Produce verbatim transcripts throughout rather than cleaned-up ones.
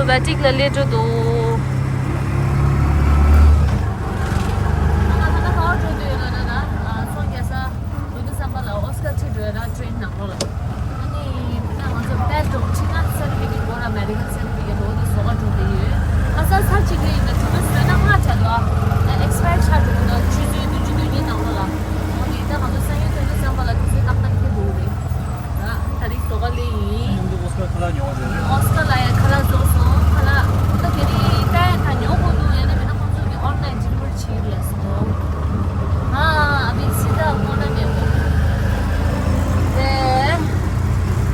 བ་ཊིག་ལ་སླེབས་འགྲོ་འདུག་ང་ད་ལྟ་ག་པར་འགྲོ་འདོད་ཡོད་ལབ་ན་ད། ཨ། སོང་རྒྱལ་ས་འགྲོ་དུས་ཙམ་པ་ལ་ཨོ་སི་ཀར་ཁྲིད་འགྲོ་ཡོད་ན་ཊེན་ནང་ལོགས་ལ། ཨ་ནི་ད་ང་ཚོ་པེ་ཊི་འགྲོ་ཁྲིད་ན་སར་ཊི་ཕི་ཀེ་ཊི་དགོས་ར། མེ་ཌི་ཀལ་སར་ཊི་ཕི་ཀེ་ཊི་འོ་དེ་བཟོ་ག་འགྲོ་གི་ཡོད། ང་ས་ཚར་གཅིག་ལས་ཡིན་ན་དེ་མ་བཟོས་ན་སྔ་ཆད་དུ་ཨ་ཨེག་སི་པ་ཡར་ཆགས་འགྲོ་གི་འདུག་ཆུ་ཚོད་བདུན་ཅུ་དོན་གཉིས་ནང་ལོགས་ལ། འོ་དེ་ད་ང་ཚོ་ས་ཡོམ་ཐོན་དུས་ཙམ་པ་ལ་དུས་ཚོད་ཏག་ཏག་འཁེལ་འགྲོ་གི་རེད། ད་རིང་བཟོ་ག་ལས་ཡིན། ཨོ་སི་ཀར་ལ་ཡང་ཁ་ལག་བཟོས་སོང་། ཁ་ལག་ད་དེ་རིང་ད་ཡང་ད་ཉོ་དགོས་འདུག་ཡང་ན་མིན་ན་ཁོང་ཚོ་གི་ཨོན་ལན་ཌེ་ལི་ཝ་རི་བྱེད་ཀྱི་རེད་ཟེར་འདུག་ཨ་ཨ་བི་སི་ད་ཁོང་ད་མེད་གོ། དེ་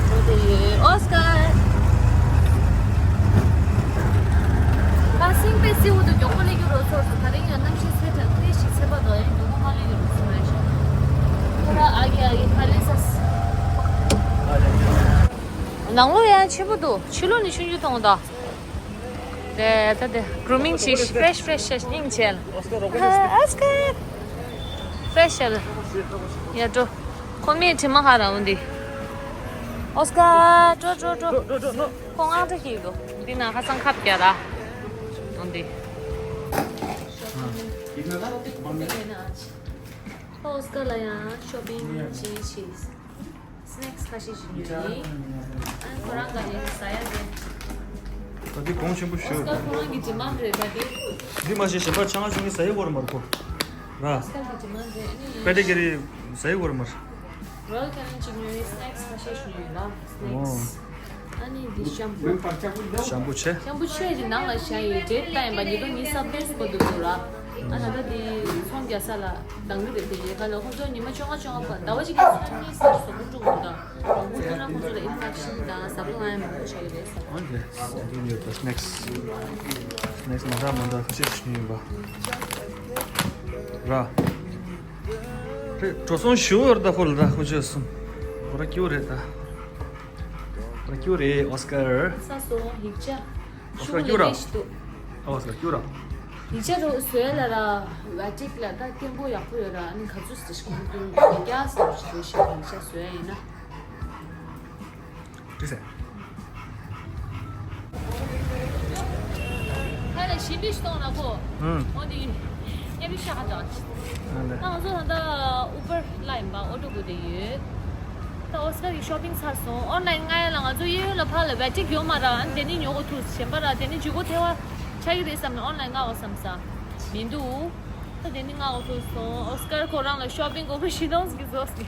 འགྲོ་དེ་ཡོད། ཨོ་སི་ཀར། ཁ་སིང་པེ་སི་འུ་དུ་མགྱོགས་པོ་སླེབས་རྒྱུ་རོ་ཚོར་སོང་། ད་རིང་ཡང་གནམ་གཤིས་ཚད་ཐག་ཏོག་ཙམ་ཚད་པ་དང་ཡང་མགྱོགས་པོ་མ་སླེབས་རྒྱུ་རོ་ཚོར་རེད་ཤག་ཁོ་ར་ཨ་གི་ཨ་གི་ཕ་ལེ་སས། ནང་ལོགས་ཡང་ཆེན་པོ་འདུག་ཕྱི་ལོགས་ནས་ཆུང་ཆུང་མཐོང་ད། དེ་ད་དེ་གྲུ་མིང་ཞིག་ཕེ་རེ་ཤི་ཕེ་རེ་ཤི་ཤ་སྙིང་རྗེ་ལ། ཨོ་སི་ཀར། ཕེ་རེ་ཤི་ལ། ཡ་འགྲོ། ཁོ་མིའི་དྲི་མ་ཧ་ར་འོ་འདི། ཨོ་སི་ཀར་འགྲོ་འགྲོ་འགྲོ། འགྲོ་འགྲོ་འགྲོ། ཁོ་དངངས་སྐྲག་གི་འདུག་འདི་ན་ཁ་སང་ཁབ་རྒྱག་ར། འོ་འདི། ཨོ་སི་ཀར་ལ་ཡང་ཤོ་པིང་ཅིག་བྱས། སི་ནེག་སི་ཁ་ཤས་ཤིག་ཉོས་ཡིན། ཨ་ཁོ་རང་ག་ནས་ཟ་ཡ་རེད། ད་འདི་གོང་ཆེན་པོ་ཞུ། ཨོ་སི་ཀར་ཁོ་རང་གི་ཌི་མན་ཌི་རེད་ད་འདི། འདི་མ་ཤེས་གཞན་པ་ཆང་ཆུང་གི་ཟ་ཡ་གོ་ར་མར་གོ། ར། ཨོ་སི་ཀར་གི་ཌི་མན་ཌི་རེད། ཨ་ནི་པེ་ཏི་ཀེ་རི་ཟ་ཡ་གོ་ར་མར། རོ་ཡལ་ཀེ་ནན་ཅིག་ཉོས་ཡིན། སི་ནེག་སི་ཁ་ཤས་ཤིག་ཉོས་ཡིན་ལ། སི་ནེག་སི། ཨ་ནི་འདི་ཤམ་པུ། ཤམ་པུ་ཆེ། ཤམ་པུ་ཆེ་ཅིག་ནང་ལ་བཞག་ཡོད། འབྲས་ལྟ་ཡིན་པ་ཉིས་སྟོང་ཉི་ཤུ་རྩ་བདུན་སྐོར་དུ་འདུག་ལ། ཨ་ད་ལྟ་འདི་ཚོང་རྒྱག་ས་ལ་འདང་གི་རེད་དེ། ཡེ་ག་ལ་ཁོང་ཚོ་ཉི་མ་བཅོ་ལྔ་བཅོ་ལྔ་པ་ཟླ་བ་གཅིག་གི་ཚོང་གཉིས་ཟ་བཟོ་འགོ་འགྲོ་དགོས་ད། དང་པོ་ཁོ་རང་ཁོང་ཚོ་ལ་ཨིན་ཕེག་ཤན་དང་ཟ་ཁང་ཡང་མང་པོ་ཆགས་ཀྱི་རེད་ཟེར། ཨོ་ཡེ་སི། འདི་ཉོས་ད་སི་ནེག་སི། སི་ནེག་སི་མ་འདྲ་མ་འདྲ་ཁ་ཤས་ཤིག་ཉོས་ཡིན་པ། ར། རེད། འགྲོ་སོང་ཞུ་བར་ད་ཁོ་ལ་ད་ཁོ་ཆོས་སོང་། ཁོ་ར་སྐྱུ་རེད་ད། ཁོ་ར་སྐྱུ་རེད་ཨོ་སི་ཀར། ས་སོ་ཡིག་ཆ། ཨོ་སི་ཀར་སྐྱུ་ར། ཤུགས་ལས་ཤི་འདུག་ཨོ་སི་ཀར་སྐྱུ་ར། ཡིག་ཆ་རུ་བཟོས་ལ་ར། བ་ཊིག་ལ་ད་སྐད་འབོད་ཡག་པོ་ཡོད་ར། ཨ་ནི་ག་ཚོད་ཟེར་ཞིག་གོང་དུ་རྒྱ་ཟེར་ཞིག་རེད་ཤག་ཡིག་ཆ་བཟོས་ཡིན་ན། འགྲིག་སེ། ཁ་ལ་ཞིམ་པོ་ཞིག་གཏོང་ན་ཁོ། ཨང་། འོ་དེ་ཡིན། ཉམས་ཤ་ཁ་དྲག་ཅིག་ཨ་ལེ། ད་ང་ཚོ་ད་ལྟ་ཨུ་བར་ལ་ཡིན་པ། ཨོ་ཊོ་བོ་དེ་ཡོད། ད་ཨོ་སི་ཀར་གྱི་ཤོ་པིང་ཚར་སོང་། ཨོན་ལན་མངགས་ཡ་ལ་ང་ཚོ་གཡས་གཡོན་ལ་ཕར་ལ་བེ་ཊིག་ཡོད་མ་ར། ཨ་ནི་དེ་ནི་ཉོ་གོ་ཐུག་གཞན་པ་ར་དེ་ནི་ཇུས་གོ་ཐེ་བ་ཆགས་ཀྱི་རེད་བསམ་ནས་ཨོན་ལན་མངགས་པ་བསམ་ས་མི་འདུག་ད་དེ་ནི་མངགས་གོ་ཐུག་སོང་། ཨོ་སི་ཀར་ཁོ་རང་ལ་ཤོ་པིང་གོ་གི་ཤི་ནོང་གི་བཟོ་སི།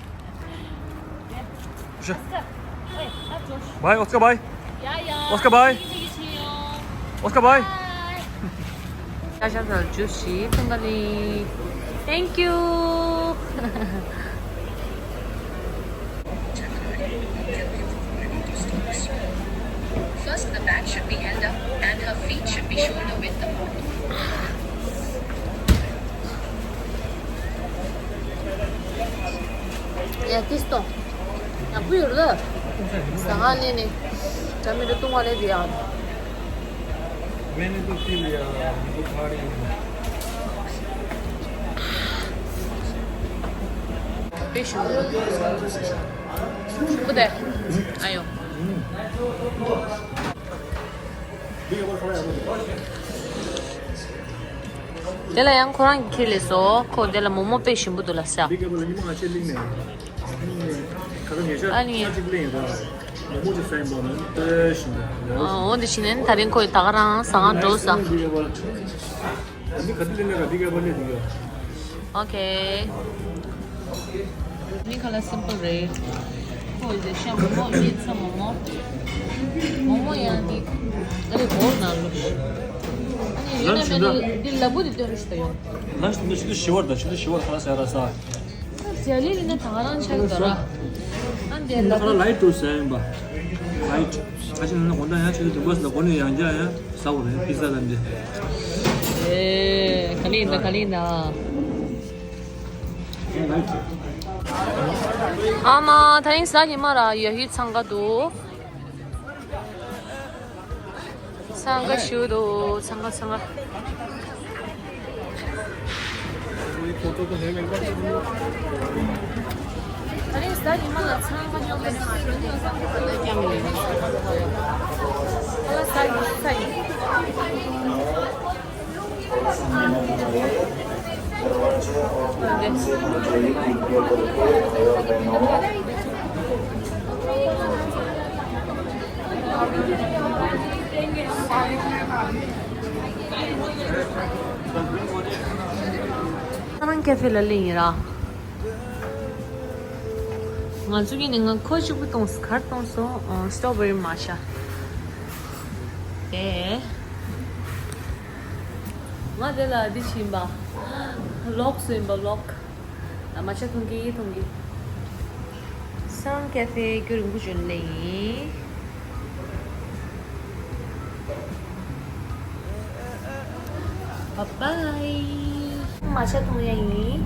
Bye, Oscar, bye. Yeah, yeah. Oscar, bye. Oscar, bye. Bye. Thank you. First, the bag should be held up and her feet should be shoulder width apart. ཡ་ཏིས་ཏོ། ཡག་པོ་ཡོད་ལ། ཟ་ཁང་ལས་ནས་འདྲ་མི་འདྲ་བཏུང་བ་ལས་དེ་ཡག Many to feel ya, you look hard in. དཔེ་ཞིམ་པོ་འདུག་ཞིམ་པོ་དེ། ཨ་ཡོ། དེ་ལ་ཡང་ཁོ་རང་གིས་ཁྱེར་ལས་སོ། ཁོ་དེ་ལ་མོག་མོག་དཔེ་ཞིམ་པོ་འདུག་ལ་ཟ། ཨ་ནི། འོ་འདི་བྱས་ནས་ད་རིང་ཁོས་ད་ག་རང་ཟ་ཁང་འགྲོ་ས། ཨོ་ཁེ། མི་ཁ་ལ་སིམ་པལ་རེད། ཁོ་ཡི་ཤ་མོག་མོག་ཡིན་ས་མོག་མོག་མོག་མོག་ཡང་འདི་ཨ་རེ་བོར་ན་ལུགས། ཨ་ནི་ཡོད་ན་མེད་ན་འདི་ལ་བུ་འདི་སྟོན་རོགས་ཞུ་ད་ཡོང་། ལ་ཞིག་འདི་ཞིག་ཏུ་ཞི་བར་དང་ཞིག་ཏུ་ཞི་བར་ཁ་ལ་ཟ་ར་ཟ། ཇ་ལི་ལི་ན་ད་ག་རང་ཆགས་ཀྱི་འདུག་ར། ཨ་འདི་ལ་ཁ་ལ་ལའིཊ་ཏུ་ཟ་ཡིན་པ། ལའིཊ། ཁ་ཅིག་ན་ན་གོ་འདྲ་ཡང་ཆེ་གི་དུམ་བུ་ཟ་གོ་ནི་ཡང་རྒྱ་ཡང་ཟ་བ་རེད་པི་ཛ་ལ་འདི། ཨེ་ག་ལི་ཡིན་ད་ག་ལི་ཡིན་ད། ཨ་མ་ད་རིང་ཟ་གི་མ་ར་ཡ་ཧི་འཚང་ཁ་འདུག་འཚང་ཁ་ཞུ་འདུག་འཚང་ཁ་འཚང་ཁ། ད་རིང་ཟ་ ཁ་ནང་ཀེ་ཧྥེ་ལ་སླེབས་ཡིན་ར། ང་ཚོ་གིས་ནི་ང་ཁོ་གཅིག་པུ་གཏོང་སི་ཁར་གཏོང་སོང་། ཨ། སི་ཊོ་བེ་རི་མ་ཤ། དེ། ང་དེ་ལ་འདི་ཕྱིན་པ། ལོག་སོང་ཡིན་པ་ལོག་ཨ། མ་ཤ་འཐུང་གི་འཐུང་གི། སང་ཀེ་ཧྥེ་རྒྱུན་རིང་པོ་བྱོན་ལེ་ཡིན། Bye bye. མ་ཤ་འཐུང་ཡ་ཡིན།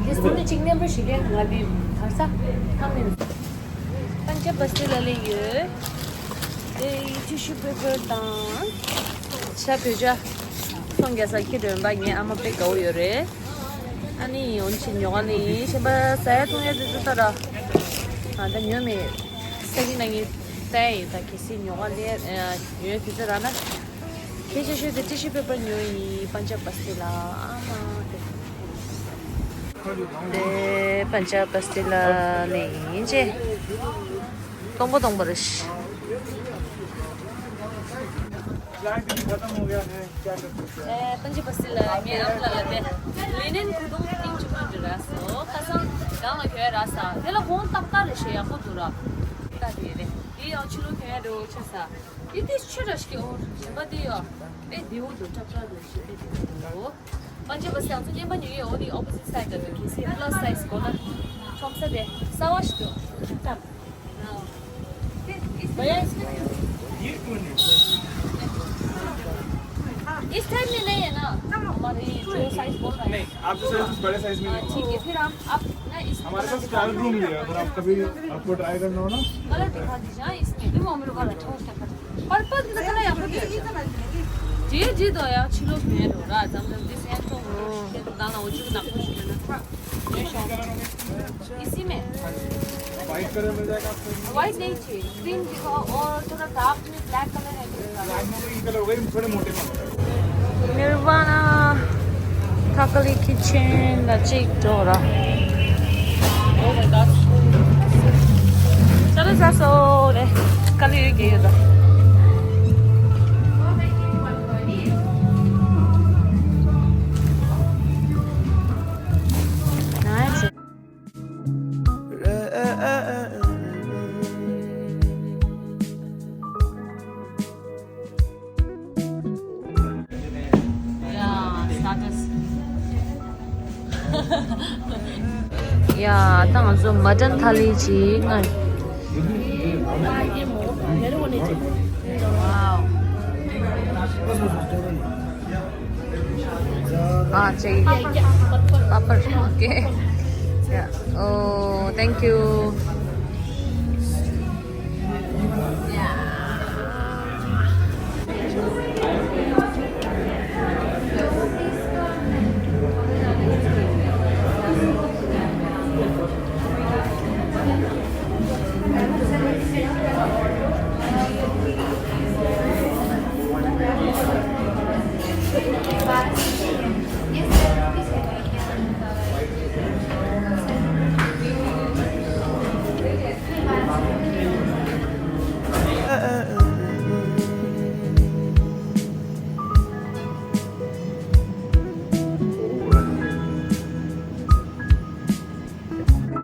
འདི་སུ་ནི་གཅིག་མཉམ་པོ་ཞིག་ལས་ང་འདི་ཐར་ས་ཐང་ནས། པན་ཇབ་བསྟི་ལ་སླེབས་ཡོད། དེ་ཊི་ཤུ་པེ་པར་དང་ཤ་བོད་ཇ་སོང་རྒྱ་ས་ཁྱི་འདྲ་ཡོད་པ། ངའི་ཨ་མ་དཔེ་དགའ་བོ་ཡོད་རེད། ཨ་ནི་འོན་ཆེ་ཉོ་ག་ནི་ཤེས་པ་ཟ་ཡ་འཐུང་ཡ་དེ་ཚོ་ལྟ་ར། ཨ་ད་ཉོ་མེད། ས་གི་ནང་གི་ལྟ་ཡ་ཡིན། ད་གལ་སྲིད་ཉོ་ག་ལས་ཉོ་ཡ་དེ་ཚོ་རག་ན། ཁྱེད་ཆ་ཤོས་དེ་ཊི་ཤུ་པེ་པར་ཉོ་ཡིན། པན་ཇབ་བསྟི་ལ། ཨ་མ་དེ། དེ་པན་ཇབ་བསྟི་ལ་ནས་ཡིན་ཅེ། སྟོང་པ་སྟོང་པ་རེད། ཨེ། པན་ཇབ་བསྟི་ལ་ངའི་ཨ་མ་ལ་ལ་དེ། ལི་ནན་ཁུ་ཏུང་ཏིང་ཆུ་མ་འདི་ར་སོ། ཁ་སང་གང་ལ་གྱོད་ར་ས། དེ་ལ་ཧོང་ཏག་ཏག་རེ་ཞེ་ཡག་པོ་འདུག་ར། ཏག་དེ་རེད། དེ་ཡང་ཕྱི་ལོགས་གྱོད་རེ་ཆ་ས། དེ་དེ་ཆུ་ར་ཞིག་འོ། གཞན་པ་དེ་ཡོ། དཔེ་བདེ་བོ་འདུག་ཀྲབ་ཀྲབ་རེ་ཞིག་དཔེ་བདེ་བོ་འདུག་པན་ཇབ་བསྟི་ལ་ཚོ་བརྙན་པ་ཉོ་ཡི་འོ། དེ་ཨོ་པོ་ཟིཊ་སའིཌ་ལ་འདུག་གལ་སྲིད་པ་ལ་སི་སའིཛ་དགོས་ན། ཁྲོམ་ས་དེ་གསར་པ་ཞིག་འདུག་ཀྲབ། भैया, इसमें ये कौन है? इस टाइप में नहीं है ना? हमारे ये जो साइज बोल रहा है। नहीं, आप जो साइज, उस बड़े साइज में हाँ, नहीं होगा। ठीक है, फिर हम आप ना इस हमारे पास ट्रायल रूम भी है, अगर आप कभी आपको ट्राई करना हो ना। कलर दिखा दीजिए। हाँ, इसमें। पर्पल दिखा ना यहाँ पर। जी, जी, दो यार, छिलो में हो रहा है, जम जल्दी से तो। दाना हो चुका ना कुछ ना। इसी में? व्हाइट कलर मिल जाएगा आपको। व्हाइट नहीं चाहिए, ग्रीन दिखाओ और थोड़ा डार्क में ब्लैक कलर है तो दिखा दो। ब्लैक में ग्रीन कलर हो गए, थोड़े मोटे colour. Nirvana Thakali Kitchen ལ་གཅིག་འགྲོ་ར། Oh my god. ཅ་ལག་ཟ་སོང་རེད། དཀའ་ལས་ཡོད་ཀྱི་ཡོད་ད། Nice. Yeah, starters. Yeah, ད་ང་ཚོ་མ་ཊན་ཐ་ལི་ཅིག་ང་། Wow. Ah, check. Papad. Okay. Yeah. Oh, thank you.